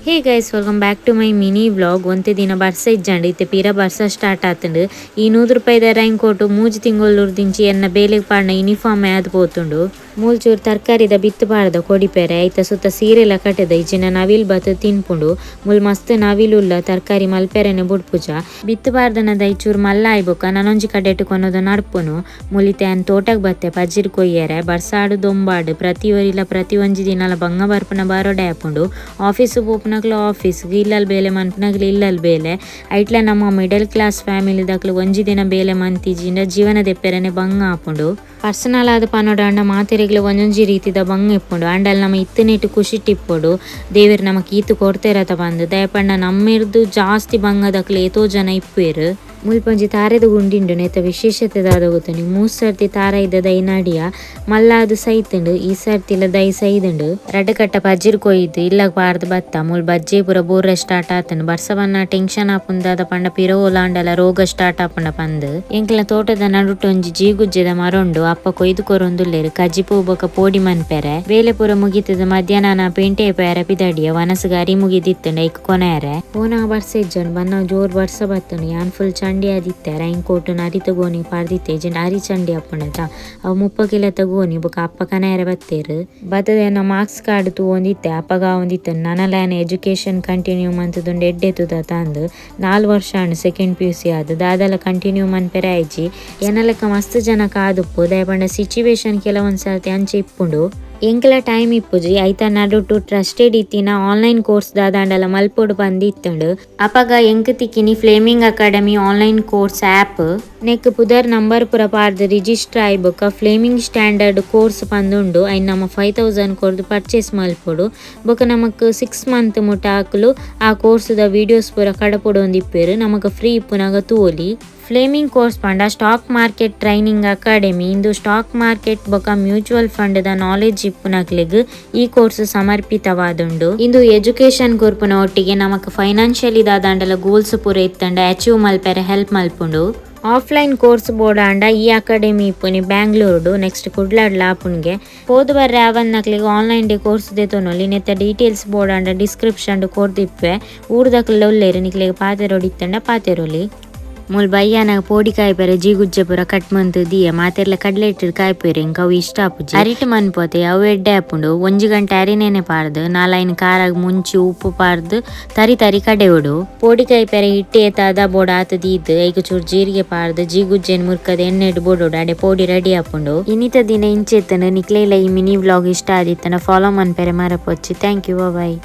Hey guys, welcome back to my mini vlog. ಒಂತೆ ದಿನ ಬರ್ಸ ಇಜ್ಜಂಡ್, ಇತ್ತೆ ಪಿರ ಬರ್ಸ ಸ್ಟಾರ್ಟ್ ಆತುಂಡು. ಈ 100 ರೂಪಾಯಿದ ರೈನ್ ಕೋಟ್ 3 ತಿಂಗೊಲುರ್ದಿಂಚಿ ಎನ್ನ ಬೇಲೆಗ್ ಪಾಡ್ನ ಯೂನಿಫಾರ್ಮ್ ಆದ್ ಪೋತುಂಡು. ಮೂಲ್ಚೂರು ತರಕಾರಿದ ಬಿತ್ತು ಪಾಡ್ದ ಕೊಡಿಪೆರೆ ಐತ ಸುತ್ತ ಸೀರೆಲ ಕಟ್ಟದ ಇಜ್ಜಿನ ನವಿಲ್ ಬತ್ ತಿನ್ಪುಂಡು. ಮುಲ್ ಮಸ್ತ್ ನವಿಲ್ ಉಲ್ಲ ತರಕಾರಿ ಮಲ್ಪೆರೆನೆ ಬುಡ್ಪುಜ. ಬಿತ್ತು ಪಾಡ್ದನ ದೈಚೂರು ಮಲ್ಲ ಆಯ್ಬೊಕ್ಕ ನನೊಂಜಿ ಕಡೆಟ್ ಕೊನೊದು ನಡ್ಪುನು. ಮುಲಿತೆ ಅನ್ ತೋಟಗ್ ಬತ್ತೆ ಪಜಿರ್ ಕೊಯ್ಯರೆ. ಬರ್ಸಾಡು ದೊಂಬಾಡು ಪ್ರತಿ ಒರಿಲ ಪ್ರತಿ ಒಂಜಿ ದಿನಲ ಬಂಗ ಬರ್ಪುನ ಬರೋಡೆ ಆಪುಂಡು. ಆಫೀಸ್ ಪೋಪುನಕ್ಲು ಆಫೀಸ್, ಇಲ್ಲಲ್ ಬೇಲೆ ಮನ್ಪುನಕ್ಲು ಇಲ್ಲಲ್ ಬೇಲೆ. ಐಟ್ಲ ನಮ್ಮ middle class family ದಕ್ಲು ಒಂಜಿ ದಿನ ಬೇಲೆ ಮಂತಿಜಿಂಡ ಜೀವನ ದೆಪ್ಪೆರೆನೆ ಬಂಗ ಆಪುಂಡು. ಪರ್ಸನಲ್ ಆದ್ ಪನೊಡಾಂಡ ಮಾತೆರೆಗ್ಲ ಒಂಜೊಂಜಿ ರೀತಿದ ಬಂಗ ಇಪ್ಪುಂಡು. ಆಂಡಲ್ ನಮ ಇತ್ತನೆಟ್ ಖುಷಿಟ್ ಇಪ್ಪೊಡು. ದೇವೆರ್ ನಮಕ್ ಈತ್ ಕೊರ್ತೆರತ ಪಂದ್ ದಯಪಂಡ ನಮ್ಮೆರ್ದು ಜಾಸ್ತಿ ಬಂಗದಕ್ಲು ಏತೋ ಜನ ಇಪ್ಪುವೆರ್. ಮುಲ್ಪೊಂಜಿ ತಾರೆದ ಗುಂಡಿಂಡು ನೆತ್ತ ವಿಶೇಷತೆ ದಾದ ಗೊತ್ತುಂಡು. ಮೂಜಿ ಸರ್ತಿ ತಾರಾಯಿದ ದೈ ನಡಿಯ ಮಲ್ಲಾದ್ ಸೈತುಂಡು. ಈ ಸರ್ತಿಲ ದೈ ಸೈದುಂಡು. ರಡ್ಡ್ ಕಟ್ಟ ಪಜಿರ್ ಕೊಯ್ದು ಇಲ್ಲಗ್ ಪಾರ್ದ್ ಬತ್ತ. ಮುಲ್ ಬಜ್ಜೆ ಪೂರ ಬೂರ್ರೆ ಸ್ಟಾರ್ಟ್ ಆತುಂಡು. ಬರ್ಸ ಬನ್ನ ಟೆನ್ಷನ್ ಆಪುಂಡು ದಾದ ಪಂಡ ಪಿರ ಓಲಾಂಡಲ ರೋಗ ಸ್ಟಾರ್ಟ್ ಆಪುಂಡ ಪಂದ್. ಎಂಕ್ಲ ತೋಟದ ನಡುಟು ಒಂಜಿ ಜೀಗುಜ್ಜೆದ ಮರ ಉಂಡು. ಅಪ್ಪ ಕೊಯ್ದು ಕೊರೊಂದುಲ್ಲೆರ್ ಕಜ್ಜಿಪೂ ಬೊಕ ಪೋಡಿ ಮನ್ಪೆರೆ. ಬೇಲೆ ಪೂರ ಮುಗಿತದ ಮಧ್ಯಾಹ್ನ ಪೇಂಟೆ ಪೇರೆ ಪಿದಡಿಯ ವನಸ್ಗ್ ಅರಿ ಮುಗಿದಿತ್ತುಂಡು ಐಕ್ ಕೊನೆಯರೆ. ಪೋನ ಬರ್ಸ ಇಜ್ಜಂಡ್ ಬನ್ನ ಜೋರ್ ಬರ್ಸ ಬತ್ತುಂಡು. ಯಾನ್ ಫುಲ್ ಚಂಡಿ ಆದಿತ್ತೆ. ರೈನ್ ಕೋಟ್ ಅರಿತ ಗೋಣಿ ಪಾಡ್ದಿತ್ತೆ. ಇಜ್ಜಿಂಡ ಅರಿ ಚಂಡಿ ಆಪುಂಡತ. ಅವು 30 ಕಿಲೋತ ಗೋಣಿ ಬೊಕ ಅಪ್ಪ ಕನಯರೆ ಬತ್ತೆರ್. ಬತ್ತದ ಎನ್ನ ಮಾರ್ಕ್ಸ್ ಕಾರ್ಡ್ ತೂವೊಂದಿತ್ತೆ. ಅಪ್ಪಗ ಆವೊಂದಿತ್ತೆ ನನಲ ಯಾನ್ ಎಜುಕೇಶನ್ ಕಂಟಿನ್ಯೂ ಮಂತುದುಂಡು ಎಡ್ಡೆ ತೂದ ಅಂದ್. 4 ವರ್ಷ ಆಂಡ್ ಸೆಕೆಂಡ್ PUC ಆದ್ ದಾದಲ ಕಂಟಿನ್ಯೂ ಮನ್ಪೆರೆ ಆಯ್ಜಿ. ಎನ್ನಲೆಕ್ಕ ಮಸ್ತ್ ಜನ ಕಾದುಪ್ಪು. ದಯಪಂಡ ಸಿಚುವೇಶನ್ ಕೆಲವೊಂದ್ ಸರ್ತಿ ಅಂಚೆ ಇಪ್ಪುಂಡು. ಎಂಕ್ಲ ಟೈಮ್ ಇಪ್ಪುಜಿ. ಐತ ನಡುಟು ಟ್ರಸ್ಟೆಡ್ ಇತ್ತಿನ ಆನ್ಲೈನ್ ಕೋರ್ಸ್ ದಾದಾಂಡಲ ಮಲ್ಪೊಡು ಪಂದ್ ಇತ್ತುಂಡು. ಅಪಗ ಎಂಕ್ ತಿಕ್ಕಿನಿ flaming academy online course app. ನೆಕ್ ಪುದರ್ ನಂಬರ್ ಪೂರ ಪಾಡ್ದ್ ರಿಜಿಸ್ಟರ್ ಆಯಿ ಬೊಕ್ಕ Fleming standard course ಪಂದುಂಡು. ಐನ್ ನಮ 5000 ಕೊರ್ದು ಪರ್ಚೇಸ್ ಮಲ್ಪೊಡು. ಬೊಕ್ಕ ನಮಕ್ 6 ಮಂತ್ ಮುಟ ಅಕುಲು ಆ ಕೋರ್ಸ್ ದ ವಿಡಿಯೋಸ್ ಪೂರ ಕಡಪೊಡೊಂದು ಇಪ್ಪೆರ್. ನಮಕ್ ಫ್ರೀ ಇಪ್ಪುನಗ ತೂವೊಲಿ. ಫ್ಲೇಮಿಂಗ್ ಕೋರ್ಸ್ ಪಂಡ stock market training academy. ಇಂದು ಸ್ಟಾಕ್ ಮಾರ್ಕೆಟ್ ಬೊಕ ಮ್ಯೂಚುವಲ್ ಫಂಡ್ ದ ನಾಲೆಜ್ ಇಪ್ಪುನಕ್ಲೆಗ್ ಈ ಕೋರ್ಸ್ ಸಮರ್ಪಿತವಾದುಂಡು. ಇಂದು ಎಜುಕೇಶನ್ ಕೊರ್ಪುನ ಒಟ್ಟಿಗೆ ನಮಕ್ ಫೈನಾನ್ಷಿಯಲಿ ದಾದಾಂಡಲ ಗೋಲ್ಸ್ ಪೂರ ಇತ್ತಂಡ ಅಚೀವ್ ಮಲ್ಪೆರೆ ಹೆಲ್ಪ್ ಮಲ್ಪುಂಡು. ಆಫ್ಲೈನ್ ಕೋರ್ಸ್ ಬೋಡಾಂಡ ಈ ಅಕಾಡೆಮಿ ಇಪ್ಪುನಿ ಬ್ಯಾಂಗ್ಳೂರುಡು, ನೆಕ್ಸ್ಟ್ ಕುಡ್ಲಡ್ಲ ಆಪುಂಡ್ಗೆ. ಪೋದು ಬರ್ರೆ ಆವನ್ನಕ್ಲೆಗ್ online day course ದೆತೊನೊಲಿ. ನೆತ್ತ ಡೀಟೇಲ್ಸ್ ಬೋಡಾಂಡ ಡಿಸ್ಕ್ರಿಪ್ಷನ್ ಕೊರ್ದಿಪ್ಪೆ. ಊರ್ದಕ್ಲ ಉಲ್ಲೆರ್ ನಿಕ್ಲೆಗ್ ಪಾತೆರೊಡು ಇತ್ತಂಡ ಪಾತೆರೊಲಿ. ಮೂಲ್ ಬಯ್ಯಾನಗ ಪೋಡಿ ಕಾಯ್ಪೆರೆ ಜೀಗುಜ್ಜೆ ಪೂರ ಕಟ್ ಮಂತ್ ದಿಯ. ಮಾತೆರ್ಲ ಕಡ್ಲೆ ಇಟ್ಟು ಕಾಯ್ಪೆರೆ ಎಂಕ್ ಅವು ಇಷ್ಟ ಆಪುಜಿ. ಅರಿಟ್ ಮನ್ಪೋತೆ ಅವು ಎಡ್ಡೆ ಆಪುಂಡು. 1 ಗಂಟೆ ಅರಿನೇನೆ ಪಾರ್ದ್ 4-5 ಕಾರಾಗ್ ಮುಂಚಿ ಉಪ್ಪು ಪಾರ್ದ್ ತರಿ ತರಿ ಕಡೆಯೋಡು. ಪೋಡಿ ಕಾಯ್ಪೆರೆ ಹಿಟ್ಟು ಏತಾದ ಬೋಡ ಆತ ದೀದ್ ಐಕ್ ಚೂರು ಜೀರಿಗೆ ಪಾರ್ದ್ ಜೀಗುಜ್ಜೆನ್ ಮುರ್ಕದ ಎಣ್ಣೆಡ್ ಬೋಡೋಡು. ಅಡೆ ಪೋಡಿ ರೆಡಿ ಆಪುಂಡು. ಇನ್ನಿತ ದಿನ ಇಂಚೆತ್ತನ. ನಿಕ್ಲೆಲ ಈ ಮಿನಿ ವ್ಲಾಗ್ ಇಷ್ಟ ಆದಿತ್ತನ ಫಾಲೋ ಮನ್ಪೆರೆ ಮರಪೊಚ್ಚಿ. Thank you, bye.